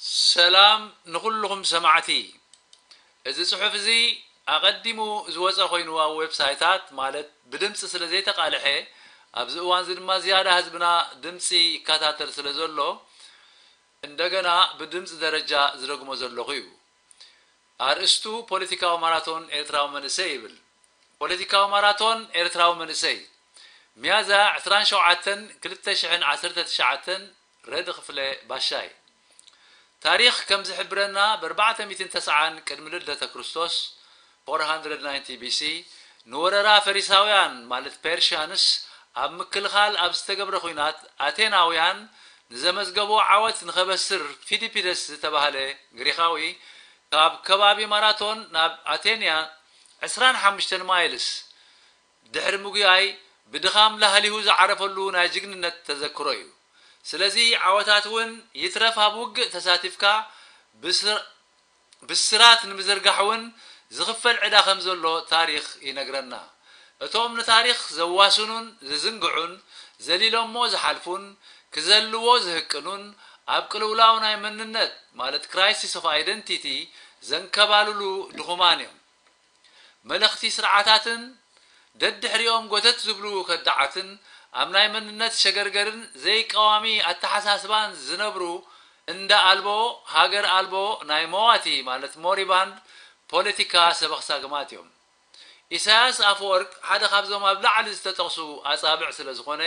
ሰላም ንኹልኹም ሰማዕቲ። እዚ ጽሑፍ እዚ ኣቐዲሙ ዝወጸ ኮይኑ ኣብ ዌብሳይታት፣ ማለት ብድምጺ ስለ ዘይተቓልሐ፣ ኣብዚ እዋን እዚ ድማ ዝያዳ ህዝብና ድምጺ ይከታተል ስለ ዘሎ፣ እንደገና ብድምጺ ደረጃ ዝደግሞ ዘለኹ እዩ። ኣርእስቱ ፖለቲካዊ ማራቶን ኤርትራዊ መንእሰይ ይብል። ፖለቲካዊ ማራቶን ኤርትራዊ መንእሰይ፣ ሚያዝያ ዕስራን ሸውዓተን ክልተ ሽሕን ዓሰርተ ትሽዓተን፣ ረዲ ክፍለ ባሻይ። ታሪኽ ከም ዝሕብረና፣ ብ ኣርባዕተ ሚእትን ተስዓን ቅድሚ ልደተ ክርስቶስ፣ ፎር ሃንድረድ ናይንቲ ቢ ሲ፣ ንወረራ ፈሪሳውያን፣ ማለት ፐርሽያንስ፣ ኣብ ምክልኻል ኣብ ዝተገብረ ኲናት፣ ኣቴናውያን ንዘመዝገቦ ዓወት ንኸበስር፣ ፊዲፒደስ ዝተባህለ ግሪኻዊ ካብ ከባቢ ማራቶን ናብ ኣቴንያ ዕስራን ሓሙሽተን ማይልስ ድሕሪ ምጉያይ፣ ብድኻም ላህሊሁ ዝዓረፈሉ ናይ ጅግንነት ተዘክሮ እዩ። ስለዚ ዓወታት እውን ይትረፍ ኣብ ውግእ ተሳቲፍካ ብስር-፣ ብስራት ንምዝርጋሕ እውን ዝኽፈል ዕዳ ከም ዘሎ ታሪኽ ይነግረና። እቶም ንታሪኽ ዘዋስኑን ዝዝንግዑን፣ ዘሊሎሞ ዝሓልፉን፣ ክዘልዎ ዝህቅኑን፣ ኣብ ቅልውላው ናይ መንነት፣ ማለት ክራይሲስ ኦፍ ኣይደንቲቲ፣ ዘንከባልሉ ድኹማን እዮም። መለኽቲ ስርዓታትን ደድሕሪኦም ጎተት ዝብሉ ከዳዓትን፣ ኣብ ናይ መንነት ሸገርገርን ዘይቀዋሚ ኣተሓሳስባን ዝነብሩ፣ እንዳ ኣልቦ፣ ሃገር ኣልቦ፣ ናይ መዋቲ፣ ማለት ሞሪባንድ፣ ፖለቲካ ሰበኽ ሳግማት እዮም። ኢሳያስ ኣፈወርቅ ሓደ ካብዞም ኣብ ላዕሊ ዝተጠቕሱ ኣጻብዕ ስለ ዝኾነ፣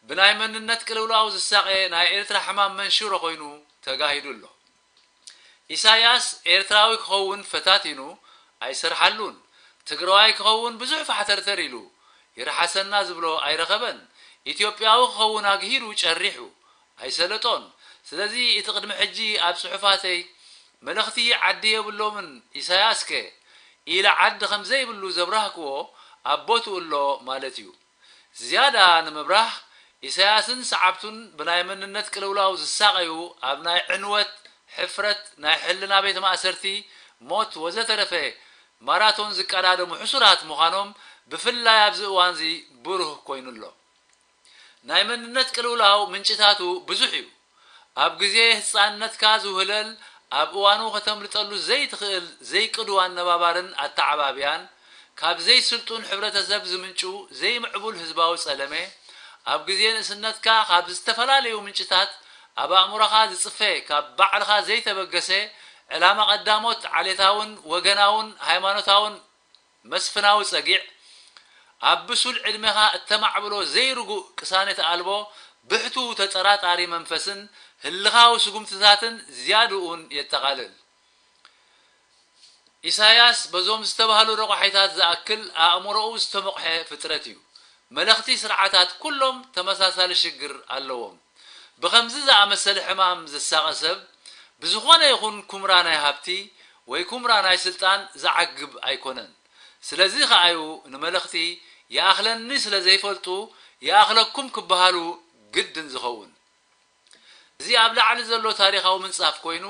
ብናይ መንነት ቅልውላው ዝሳቐ ናይ ኤርትራ ሕማም መንሽሮ ኮይኑ ተጋሂዱ ኣሎ። ኢሳያስ ኤርትራዊ ክኸውን ፈታቲኑ ኣይሰርሓሉን። ትግራዋይ ክኸውን ብዙሕ ፋሕተርተር ኢሉ፣ ይርሓሰና ዝብሎ ኣይረኸበን። ኢትዮጵያዊ ክኸውን ኣግሂዱ ጨሪሑ ኣይሰለጦን። ስለዚ እቲ ቅድሚ ሕጂ ኣብ ጽሑፋተይ መለኽቲ ዓዲ የብሎምን፣ ኢሳያስከ ኢለ ዓዲ ከም ዘይብሉ ዘብራህክዎ ኣብ ቦትኡ ኣሎ ማለት እዩ። ዝያዳ ንምብራህ፣ ኢሳያስን ሰዓብቱን ብናይ መንነት ቅልውላው ዝሳቐዩ፣ ኣብ ናይ ዕንወት፣ ሕፍረት፣ ናይ ሕልና ቤት ማእሰርቲ፣ ሞት ወዘተረፈ ማራቶን ዝቀዳደሙ ሕሱራት ምዃኖም ብፍላይ ኣብዚ እዋንዚ ብሩህ ኮይኑ ኣሎ። ናይ መንነት ቅልውላው ምንጭታቱ ብዙሕ እዩ። ኣብ ግዜ ህጻንነትካ ዝውህለል፣ ኣብ እዋኑ ከተምልጠሉ ዘይትኽእል ዘይቅዱው ኣነባባርን ኣተዓባብያን፣ ካብ ዘይስልጡን ሕብረተሰብ ዝምንጩ ዘይምዕቡል ህዝባዊ ጸለመ፣ ኣብ ግዜ ንእስነትካ ካብ ዝተፈላለዩ ምንጭታት ኣብ ኣእምሮኻ ዝጽፈ፣ ካብ ባዕልኻ ዘይተበገሰ ዕላማ ቀዳሞት ዓሌታውን ወገናውን ሃይማኖታውን መስፍናዊ ጸጊዕ፣ ኣብ ብሱል ዕድሜኻ እተማዕብሎ ዘይርጉእ ቅሳነት ኣልቦ ብሕቱ ተጠራጣሪ መንፈስን ህልኻዊ ስጉምትታትን ዝያድኡን የጠቓልል። ኢሳያስ በዞም ዝተባህሉ ረቋሒታት ዝኣክል ኣእምሮኡ ዝተመቑሐ ፍጥረት እዩ። መለኽቲ ስርዓታት ኩሎም ተመሳሳሊ ሽግር ኣለዎም። ብኸምዚ ዝኣመሰለ ሕማም ዝሳቐ ሰብ ብዝኾነ ይኹን ኩምራ ናይ ሃብቲ ወይ ኩምራ ናይ ስልጣን ዝዓግብ ኣይኮነን። ስለዚ ከኣዩ ንመለኽቲ ይኣኽለኒ ስለ ዘይፈልጡ ይኣኽለኩም ክበሃሉ ግድን ዝኸውን። እዚ ኣብ ላዕሊ ዘሎ ታሪኻዊ ምንጻፍ ኮይኑ፣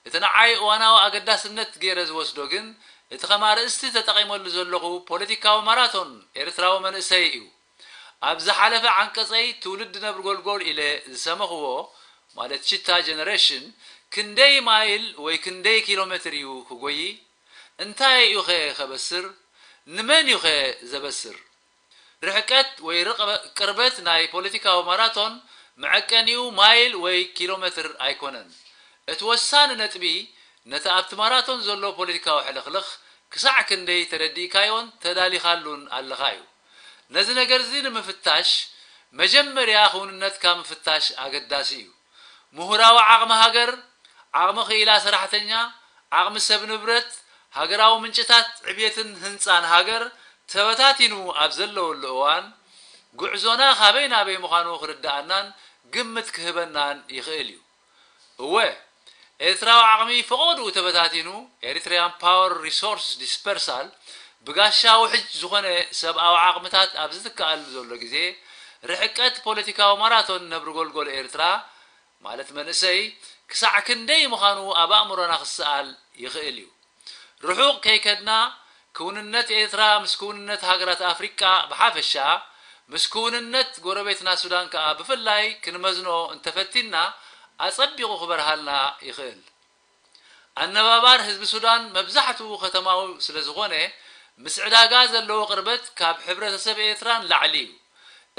እቲ ንዓይ እዋናዊ ኣገዳስነት ገይረ ዝወስዶ ግን፣ እቲ ከም ኣርእስቲ ተጠቒመሉ ዘለኹ ፖለቲካዊ ማራቶን ኤርትራዊ መንእሰይ እዩ። ኣብ ዝሓለፈ ዓንቀጸይ ትውልዲ ነብሪ ጎልጎል ኢለ ዝሰመኽዎ፣ ማለት ሽታ ጀነሬሽን፣ ክንደይ ማይል ወይ ክንደይ ኪሎ ሜትር እዩ ክጎዪ? እንታይ እዩኸ ከበስር? ንመን እዩኸ ዘበስር? ርሕቀት ወይ ርቕበ-፣ ቅርበት ናይ ፖለቲካዊ ማራቶን መዐቀኒኡ ማይል ወይ ኪሎ ሜትር ኣይኮነን። እቲ ወሳኒ ነጥቢ፣ ነቲ ኣብቲ ማራቶን ዘሎ ፖለቲካዊ ሕልኽልኽ ክሳዕ ክንደይ ተረዲእካዮን ተዳሊኻሉን ኣለኻ እዩ። ነዚ ነገርዚ ንምፍታሽ፣ መጀመርያ ክውንነትካ ምፍታሽ ኣገዳሲ እዩ። ምሁራዊ ዓቕሚ ሃገር፣ ዓቕሚ ክኢላ ሰራሕተኛ፣ ዓቕሚ ሰብ ንብረት፣ ሃገራዊ ምንጭታት ዕብየትን ህንጻን ሃገር ተበታቲኑ ኣብ ዘለወሉ እዋን፣ ጉዕዞና ካበይ ናበይ ምዃኑ ክርድኣናን ግምት ክህበናን ይኽእል እዩ። እወ፣ ኤርትራዊ ዓቕሚ ፈቐድኡ ተበታቲኑ፣ ኤሪትሪያን ፓወር ሪሶርስ ዲስፐርሳል፣ ብጋሻ ውሕጅ ዝኾነ ሰብኣዊ ዓቕምታት ኣብ ዝትከኣሉ ዘሎ ግዜ፣ ርሕቀት ፖለቲካዊ ማራቶን ነብሪ ጎልጎል ኤርትራ፣ ማለት መንእሰይ፣ ክሳዕ ክንደይ ምዃኑ ኣብ ኣእምሮና ክሰኣል ይኽእል እዩ። ርሑቕ ከይከድና፣ ክውንነት ኤርትራ ምስ ክውንነት ሃገራት ኣፍሪቃ ብሓፈሻ፣ ምስ ክውንነት ጎረቤትና ሱዳን ከኣ ብፍላይ ክንመዝኖ እንተፈቲንና፣ ኣጸቢቑ ክበርሃልና ይኽእል። ኣነባባር ህዝቢ ሱዳን መብዛሕትኡ ከተማዊ ስለ ዝኾነ፣ ምስ ዕዳጋ ዘለዎ ቅርበት ካብ ሕብረተሰብ ኤርትራ ንላዕሊ እዩ።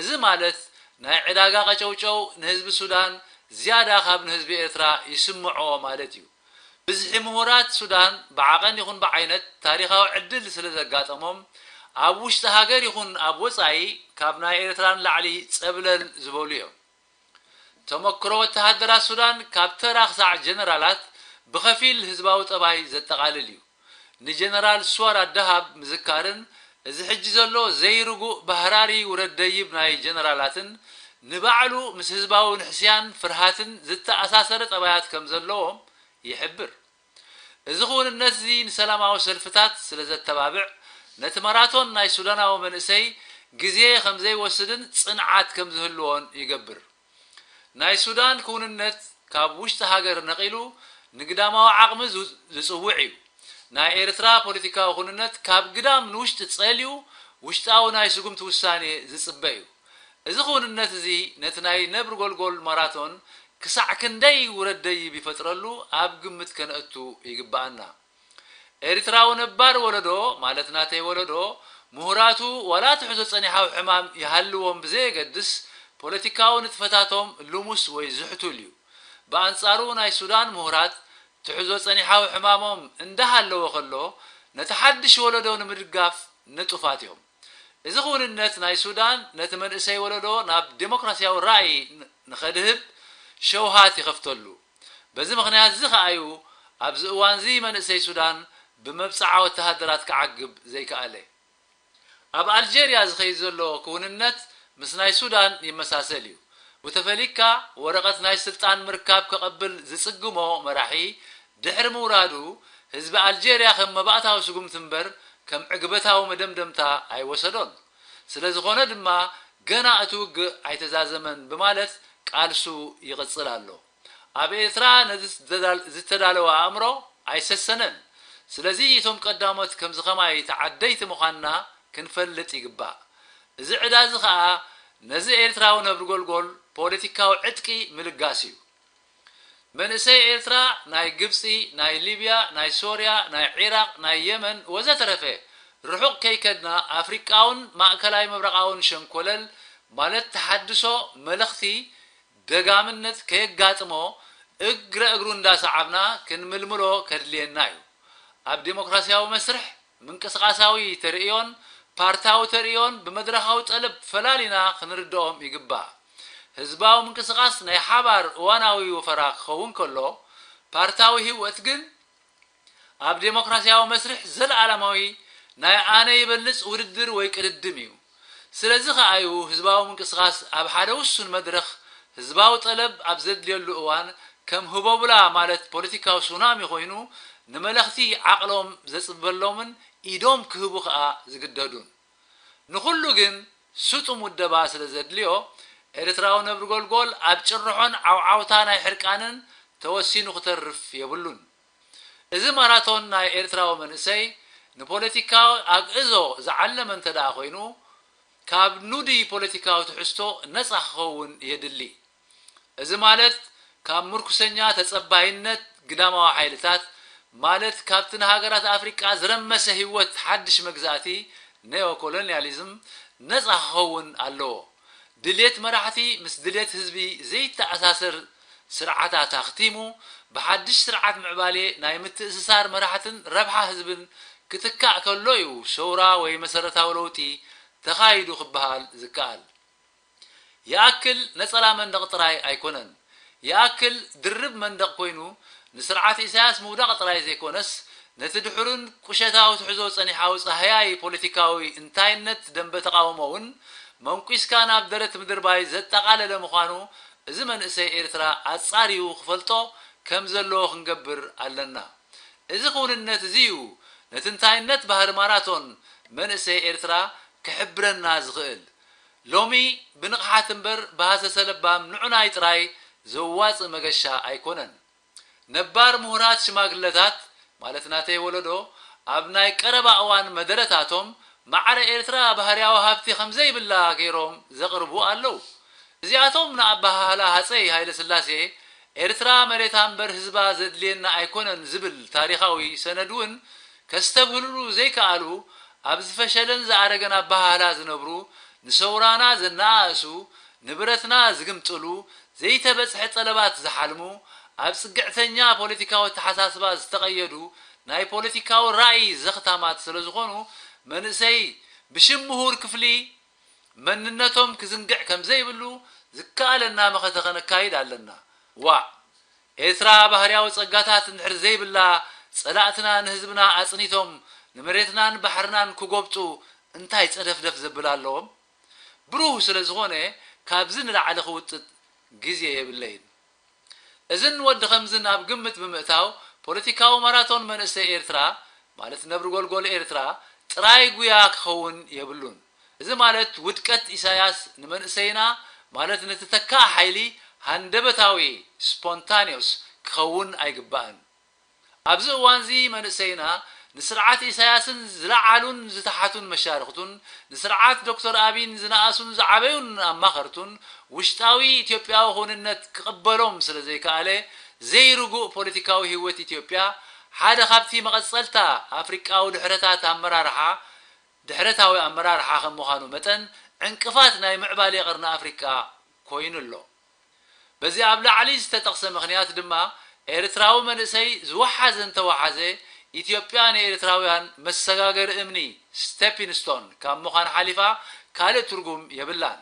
እዚ ማለት፣ ናይ ዕዳጋ ቀጨውጨው ንህዝቢ ሱዳን ዝያዳ ካብ ንህዝቢ ኤርትራ ይስምዖ ማለት እዩ። ብዝሒ ምሁራት ሱዳን ብዓቐን ይኹን ብዓይነት ታሪኻዊ ዕድል ስለ ዘጋጠሞም፣ ኣብ ውሽጢ ሃገር ይኹን ኣብ ወጻኢ ካብ ናይ ኤርትራ ንላዕሊ ጸብለል ዝበሉ እዮም። ተመክሮ ወተሃደራት ሱዳን ካብ ተራ ክሳዕ ጀነራላት ብኸፊል ህዝባዊ ጠባይ ዘጠቓልል እዩ። ንጀነራል ስዋር ኣደሃብ ምዝካርን፣ እዚ ሕጂ ዘሎ ዘይርጉእ ባህራሪ ውረድ ደይብ ናይ ጀነራላትን፣ ንባዕሉ ምስ ህዝባዊ ንሕስያን ፍርሃትን ዝተኣሳሰረ ጠባያት ከም ዘለዎም ይሕብር። እዚ ክውንነት እዚ ንሰላማዊ ሰልፍታት ስለ ዘተባብዕ፣ ነቲ ማራቶን ናይ ሱዳናዊ መንእሰይ ግዜ ከም ዘይወስድን ጽንዓት ከም ዝህልዎን ይገብር። ናይ ሱዳን ክውንነት ካብ ውሽጢ ሃገር ነቒሉ ንግዳማዊ ዓቕሚ ዝ-፣ ዝጽውዕ እዩ። ናይ ኤርትራ ፖለቲካዊ ክውንነት ካብ ግዳም ንውሽጢ ጸልዩ ውሽጣዊ ናይ ስጉምቲ ውሳኔ ዝጽበ እዩ። እዚ ክውንነት እዚ ነቲ ናይ ነብሪ ጎልጎል ማራቶን ክሳዕ ክንደይ ውረድ ደይብ ይፈጥረሉ ኣብ ግምት ከነእቱ ይግብኣና። ኤርትራዊ ነባር ወለዶ፣ ማለት ናተይ ወለዶ፣ ምሁራቱ ዋላ ትሕዞ ጸኒሓዊ ሕማም ይሃልዎም ብዘየገድስ፣ ፖለቲካዊ ንጥፈታቶም ልሙስ ወይ ዝሕቱል እዩ። ብኣንጻሩ ናይ ሱዳን ምሁራት ትሕዞ ጸኒሓዊ ሕማሞም እንዳሃለወ ከሎ፣ ነቲ ሓድሽ ወለዶ ንምድጋፍ ንጡፋት እዮም። እዚ ክውንነት ናይ ሱዳን ነቲ መንእሰይ ወለዶ ናብ ዴሞክራሲያዊ ራእይ ን-፣ ንኸድህብ ሸውሃት ይኸፍተሉ። በዚ ምኽንያት እዚ ኸኣ እዩ ኣብዚ እዋንዚ መንእሰይ ሱዳን ብመብጽዓ ወተሃደራት ክዓግብ ዘይከኣለ። ኣብ ኣልጀርያ ዝኸይድ ዘሎ ክውንነት ምስ ናይ ሱዳን ይመሳሰል እዩ። ብተፈሊካ ወረቐት ናይ ስልጣን ምርካብ ከቐብል ዝጽግሞ መራሒ ድሕሪ ምውራዱ፣ ህዝቢ ኣልጀርያ ከም መባእታዊ ስጉምቲ እምበር ከም ዕግበታዊ መደምደምታ ኣይወሰዶን። ስለ ዝኾነ ድማ ገና እቲ ውግእ ኣይተዛዘመን ብማለት ቃልሱ ይቕጽል ኣሎ። ኣብ ኤርትራ ነዚ ዝተዳል-፣ ዝተዳለወ ኣእምሮ ኣይሰሰነን። ስለዚ እቶም ቀዳሞት ከምዚ ኸማይ ተዓደይቲ ምዃንና ክንፈልጥ ይግባእ። እዚ ዕዳ እዚ ኸኣ ነዚ ኤርትራዊ ነብሪ ጎልጎል ፖለቲካዊ ዕጥቂ ምልጋስ እዩ። መንእሰይ ኤርትራ ናይ ግብጺ፣ ናይ ሊብያ፣ ናይ ሶርያ፣ ናይ ዒራቕ፣ ናይ የመን ወዘተረፈ ርሑቕ ከይከድና ኣፍሪቃውን ማእከላይ ምብራቓውን ሸንኮለል ማለት ተሓድሶ መለኽቲ ደጋምነት ከየጋጥሞ እግረ እግሩ እንዳሰዓብና ክንምልምሎ ከድልየና እዩ። ኣብ ዴሞክራሲያዊ መስርሕ ምንቅስቓሳዊ ተርእዮን ፓርታዊ ተርእዮን ብመድረኻዊ ጠለብ ፈላሊና ክንርድኦም ይግባእ። ህዝባዊ ምንቅስቓስ ናይ ሓባር እዋናዊ ወፈራ ክኸውን ከሎ፣ ፓርታዊ ህይወት ግን ኣብ ዴሞክራሲያዊ መስርሕ ዘለኣለማዊ ናይ ኣነ ይበልጽ ውድድር ወይ ቅድድም እዩ። ስለዚ ኸኣ እዩ ህዝባዊ ምንቅስቓስ ኣብ ሓደ ውሱን መድረኽ ህዝባዊ ጠለብ ኣብ ዘድልየሉ እዋን ከም ህቦብላ ማለት ፖለቲካዊ ሱናሚ ኮይኑ ንመለኽቲ ዓቕሎም ዘጽበሎምን ኢዶም ክህቡ ኸኣ ዝግደዱን። ንኹሉ ግን ስጡም ውደባ ስለ ዘድልዮ፣ ኤርትራዊ ነብሪ ጎልጎል ኣብ ጭርሖን ዓውዓውታ ናይ ሕርቃንን ተወሲኑ ክተርፍ የብሉን። እዚ ማራቶን ናይ ኤርትራዊ መንእሰይ ንፖለቲካዊ ኣግእዞ ዝዓለመ እንተ ደኣ ኮይኑ፣ ካብ ኑዲ ፖለቲካዊ ትሕዝቶ ነጻ ክኸውን የድሊ። እዚ ማለት፣ ካብ ምርኩሰኛ ተጸባይነት ግዳማዊ ሓይልታት፣ ማለት ካብቲ ንሃገራት ኣፍሪቃ ዝረመሰ ህይወት ሓድሽ መግዛእቲ፣ ኔኦኮሎኒያሊዝም፣ ነጻ ክኸውን ኣለዎ። ድልየት መራሕቲ ምስ ድልየት ህዝቢ ዘይተኣሳሰር ስርዓታት ኣኽቲሙ፣ ብሓድሽ ስርዓት ምዕባሌ ናይ ምትእስሳር መራሕትን ረብሓ ህዝብን ክትካእ ከሎ እዩ ሰውራ ወይ መሰረታዊ ለውጢ ተኻይዱ ክበሃል ዝከኣል። ይኣክል ነጸላ መንደቕ ጥራይ ኣይኮነን። ይኣክል ድርብ መንደቕ ኮይኑ ንስርዓት ኢሳያስ ምውዳቕ ጥራይ ዘይኮነስ፣ ነቲ ድሑርን ቁሸታዊ ትሕዞ ጸኒሓዊ ጻህያይ ፖለቲካዊ እንታይነት ደንበ ተቓውሞ እውን መንኲስካ ናብ ደረት ምድርባይ ዘጠቓለለ ምዃኑ፣ እዚ መንእሰይ ኤርትራ ኣጻርዩ ክፈልጦ ከም ዘለዎ ክንገብር ኣለና። እዚ ክውንነት እዚ እዩ ነቲ እንታይነት ባህሪ ማራቶን መንእሰይ ኤርትራ ክሕብረና ዝኽእል። ሎሚ ብንቕሓት እምበር ብሃሰሰ ለባም ንዑናይ ጥራይ ዘዋጽእ መገሻ ኣይኮነን። ነባር ምሁራት ሽማግለታት፣ ማለት ናተይ ወለዶ፣ ኣብ ናይ ቀረባ እዋን መደረታቶም ማዕረ ኤርትራ ባህርያዊ ሃብቲ ከም ዘይብላ ገይሮም ዘቕርቡ ኣለዉ። እዚኣቶም ንኣበሃህላ ሃጸይ ሃይለ ስላሴ ኤርትራ መሬታ እምበር ህዝባ ዘድልየና ኣይኮነን ዝብል ታሪኻዊ ሰነድ እውን ከስተብህልሉ ዘይከኣሉ፣ ኣብ ዝፈሸለን ዝኣረገን ኣበሃህላ ዝነብሩ፣ ንሰውራና ዘነኣእሱ፣ ንብረትና ዝግምጥሉ፣ ዘይተበጽሐ ጠለባት ዝሓልሙ፣ ኣብ ጽግዕተኛ ፖለቲካዊ ኣተሓሳስባ ዝተቐየዱ፣ ናይ ፖለቲካዊ ራእይ ዘኽታማት ስለ ዝኾኑ፣ መንእሰይ ብሽም ምሁር ክፍሊ መንነቶም ክዝንግዕ ከም ዘይብሉ ዝከኣለና መኸተ ከነካይድ ኣለና። ዋእ! ኤርትራ ባህርያዊ ጸጋታት እንድሕር ዘይብላ፣ ጸላእትና ንህዝብና ኣጽኒቶም ንመሬትናን ባሕርናን ክጎብጡ እንታይ ጸደፍደፍ ዘብል ኣለዎም? ብሩህ ስለ ዝኾነ ካብዚ ንላዕሊ ክውጥጥ ግዜ የብለይን። እዝን ወዲ ኸምዝን ኣብ ግምት ብምእታው፣ ፖለቲካዊ ማራቶን መንእሰይ ኤርትራ፣ ማለት ነብሪ ጎልጎል ኤርትራ፣ ጥራይ ጉያ ክኸውን የብሉን። እዚ ማለት ውድቀት ኢሳያስ ንመንእሰይና፣ ማለት ነቲ ተካእ ሓይሊ፣ ሃንደበታዊ፣ ስፖንታኒዮስ፣ ክኸውን ኣይግባእን። ኣብዚ እዋንዚ መንእሰይና ንስርዓት ኢሳያስን ዝለዓሉን ዝተሓቱን መሻርኽቱን፣ ንስርዓት ዶክተር ኣቢን ዝነኣሱን ዝዓበዩን ኣማኸርቱን፣ ውሽጣዊ ኢትዮጵያዊ ክውንነት ክቕበሎም ስለ ዘይከኣለ፣ ዘይርጉእ ፖለቲካዊ ህይወት ኢትዮጵያ፣ ሓደ ካብቲ መቐጸልታ ኣፍሪቃዊ ድሕረታት ኣመራርሓ፣ ድሕረታዊ ኣመራርሓ ከም ምዃኑ መጠን፣ ዕንቅፋት ናይ ምዕባሌ ቀርኒ ኣፍሪቃ ኮይኑ ኣሎ። በዚ ኣብ ላዕሊ ዝተጠቕሰ ምኽንያት ድማ፣ ኤርትራዊ መንእሰይ ዝወሓዘ እንተወሓዘ፣ ኢትዮጵያ ንኤርትራውያን መሰጋገሪ እምኒ፣ ስቴፒንግ ስቶን፣ ካብ ምዃን ሓሊፋ ካልእ ትርጉም የብላን።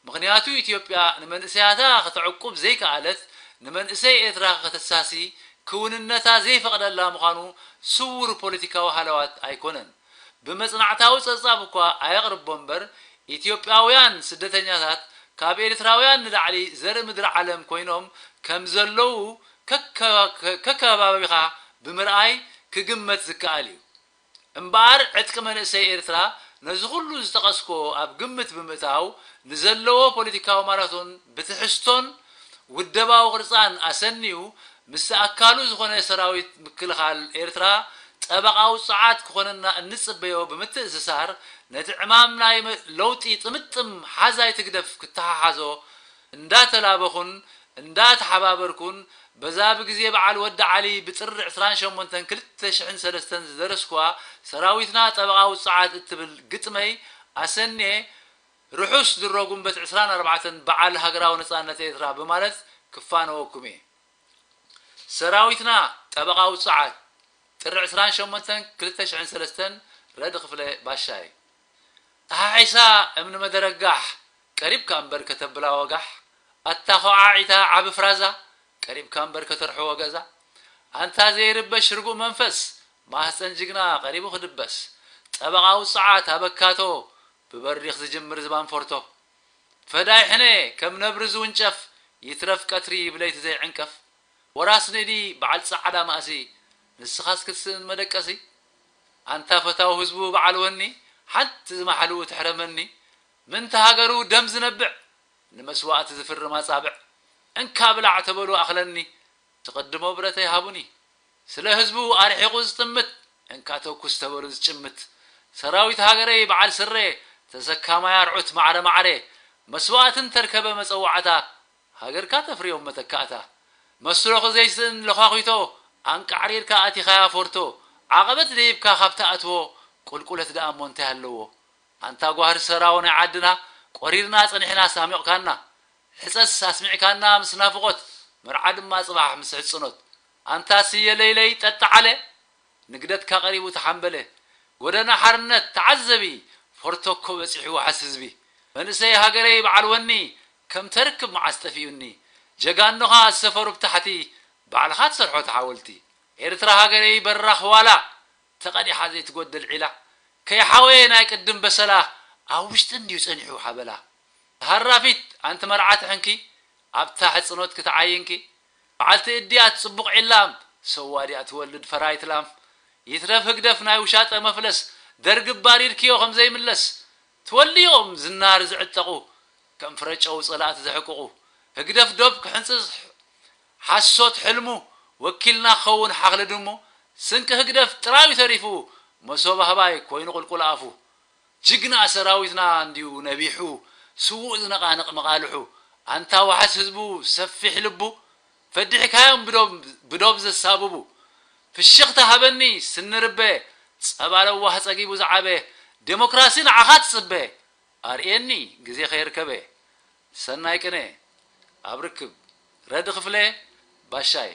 ምኽንያቱ ኢትዮጵያ ንመንእሰያታ ከተዕቁብ ዘይከኣለት፣ ንመንእሰይ ኤርትራ ከተሳሲ ክውንነታ ዘይፈቕደላ ምዃኑ ስዉር ፖለቲካዊ ሃለዋት ኣይኮነን። ብመጽናዕታዊ ጸብጻብ እኳ ኣየቕርቦ እምበር፣ ኢትዮጵያውያን ስደተኛታት ካብ ኤርትራውያን ንላዕሊ ዘርኢ ምድሪ ዓለም ኮይኖም ከም ዘለዉ ከከ-፣ ከከባቢኻ ብምርኣይ ክግመት ዝከኣል እዩ። እምበኣር፣ ዕጥቂ መንእሰይ ኤርትራ ነዚ ኩሉ ዝጠቐስኮ ኣብ ግምት ብምእታው፣ ንዘለዎ ፖለቲካዊ ማራቶን ብትሕዝቶን ውደባዊ ቅርጻን ኣሰንዩ፣ ምስቲ ኣካሉ ዝኾነ ሰራዊት ምክልኻል ኤርትራ ጠበቓዊ ጸዓት ክኾነና እንጽበዮ ብምትእስሳር፣ ነቲ ዕማም ናይ መ-፣ ለውጢ ጥምጥም ሓዛይ ትግደፍ ክተሓሓዞ እንዳተላበኹን እንዳተሓባበርኩን፣ በዛ ብግዜ በዓል ወዲ ዓሊ ብጥሪ ዕስራን ሸሞንተን ክልተ ሽሕን ሰለስተን ዝደረስኩዋ ሰራዊትና ጠበቓዊ ጸዓት እትብል ግጥመይ ኣሰንየ፣ ርሑስ ድሮ ጉንበት ዕስራን ኣርባዕተን በዓል ሃገራዊ ነጻነት ኤርትራ ብማለት ክፋነወኩም እየ። ሰራዊትና ጠበቓዊ ጸዓት፣ ጥሪ ዕስራን ሸሞንተን ክልተ ሽሕን ሰለስተን፣ ረዲ ክፍለ ባሻይ። ተሓሒሳ እምኒ መደረጋሕ፣ ቀሪብካ እምበር ከተብላ ወጋሕ። ኣታ ኾዓዒታ ዓቢ ፍራዛ፣ ቀሪብካ እምበር ከተርሕዎ ገዛ። ኣንታ ዘይርበሽ ርጉእ መንፈስ፣ ማህጸን ጅግና ቀሪቡ ክድበስ። ጠበቓዊ ጸዓት ኣበካቶ፣ ብበሪኽ ዝጅምር ዝባን ፎርቶ። ፈዳይ ሕነ ከም ነብሪ ዝውንጨፍ፣ ይትረፍ ቀትሪ ብለይቲ ዘይዕንቀፍ። ወራስ ንእዲ በዓል ጸዓዳ ማእሲ፣ ንስኻስ ክትስእን መደቀሲ። ኣንታ ፈታው ህዝቡ በዓል ወኒ፣ ሓንቲ ዝመሓልኡ ትሕረመኒ። ምንታ ሃገሩ ደም ዝነብዕ፣ ንመስዋእቲ ዝፍርም ኣጻብዕ። እንካ ብላዕ ተበሉ ኣኽለኒ፣ ትቕድሞ ብረተይ ሃቡኒ። ስለ ህዝቡ ኣርሒቑ ዝጥምት፣ እንካ ተኩስ ተበሉ ዝጭምት። ሰራዊት ሃገረይ በዓል ስረ፣ ተሰካማይ ኣርዑት ማዕረ ማዕረ። መስዋእትን ተርከበ መጸዋዕታ፣ ሃገርካ ተፍርዮም መተካእታ። መስሎኺ ዘይስእን ለዃኺቶ፣ ኣንቃዕሪርካ ኣቲኻያ ፎርቶ። ዓቐበት ደይብካ ካብ ትኣትዎ፣ ቁልቁለት ደኣ እሞ እንታይ ኣለዎ? ኣንታ ጓህሪ ሰራዎ ናይ ዓድና፣ ቆሪርና ጸኒሕና ሳሚቕካና። ሕጸስ ኣስሚዕካና ምስ ናፍቖት፣ መርዓ ድማ ጽባሕ ምስ ሕጽኖት። ኣንታ ስየ ለይለይ ጠጥዓለ፣ ንግደትካ ቀሪቡ ተሓምበለ። ጎደና ሓርነት ተዓዘቢ፣ ፎርቶ እኮ በጺሑ ዋሕስ ህዝቢ። መንእሰይ ሃገረይ በዓል ወኒ፣ ከም ተርክብ መዓስ ጠፊኡኒ። ጀጋኖኻ ዝሰፈሩ ብታሕቲ፣ ባዕልኻ ትሰርሖ ተሓወልቲ። ኤርትራ ሃገረይ በራኽ ዋላ፣ ተቐዲሓ ዘይትጎድል ዒላ። ከይሓወየ ናይ ቅድም በሰላ፣ ኣብ ውሽጢ እንድዩ ጸኒሑ ሓበላ። ተሃራፊት ኣንቲ መርዓት ሕንኪ፣ ኣብታ ሕጽኖት ክትዓይንኪ። በዓልቲ እድያት ጽቡቕ ዒላም፣ ሰዋ ድያ ትወልድ ፈራይት ላም። ይትረፍ ህግደፍ ናይ ውሻጠ መፍለስ፣ ደርጊ ባሪርክዮ ከም ዘይምለስ። ትወልዮም ዝናር ዝዕጠቑ፣ ከም ፍረ ጨው ጸላእቲ ዘሕቅቑ። ህግደፍ ዶብ ክሕንጽጽ ሓሶት ሕልሙ፣ ወኪልና ክኸውን ሓኽሊ ድሙ። ስንቂ ህግደፍ ጥራዩ ተሪፉ፣ መሶብ ኣህባይ ኮይኑ ቁልቁል ኣፉ። ጅግና ሰራዊትና እንድዩ ነቢሑ፣ ስዉእ ዝነቓንቕ መቓልሑ። ኣንታ ዋሕስ ህዝቡ ሰፊሕ ልቡ፣ ፈዲሕካዮም ብዶብ ብዶብ ዘሳብቡ ፍሽኽታ ሃበኒ ስንርበ ጸባ ለዋህ ጸጊቡ ዝዓበ ዴሞክራሲ ንዓኻ ትጽበ ኣርእየኒ ግዜ ከየርከበ ሰናይ ቅነ ኣብ ርክብ ረዲ ክፍለ ባሻይ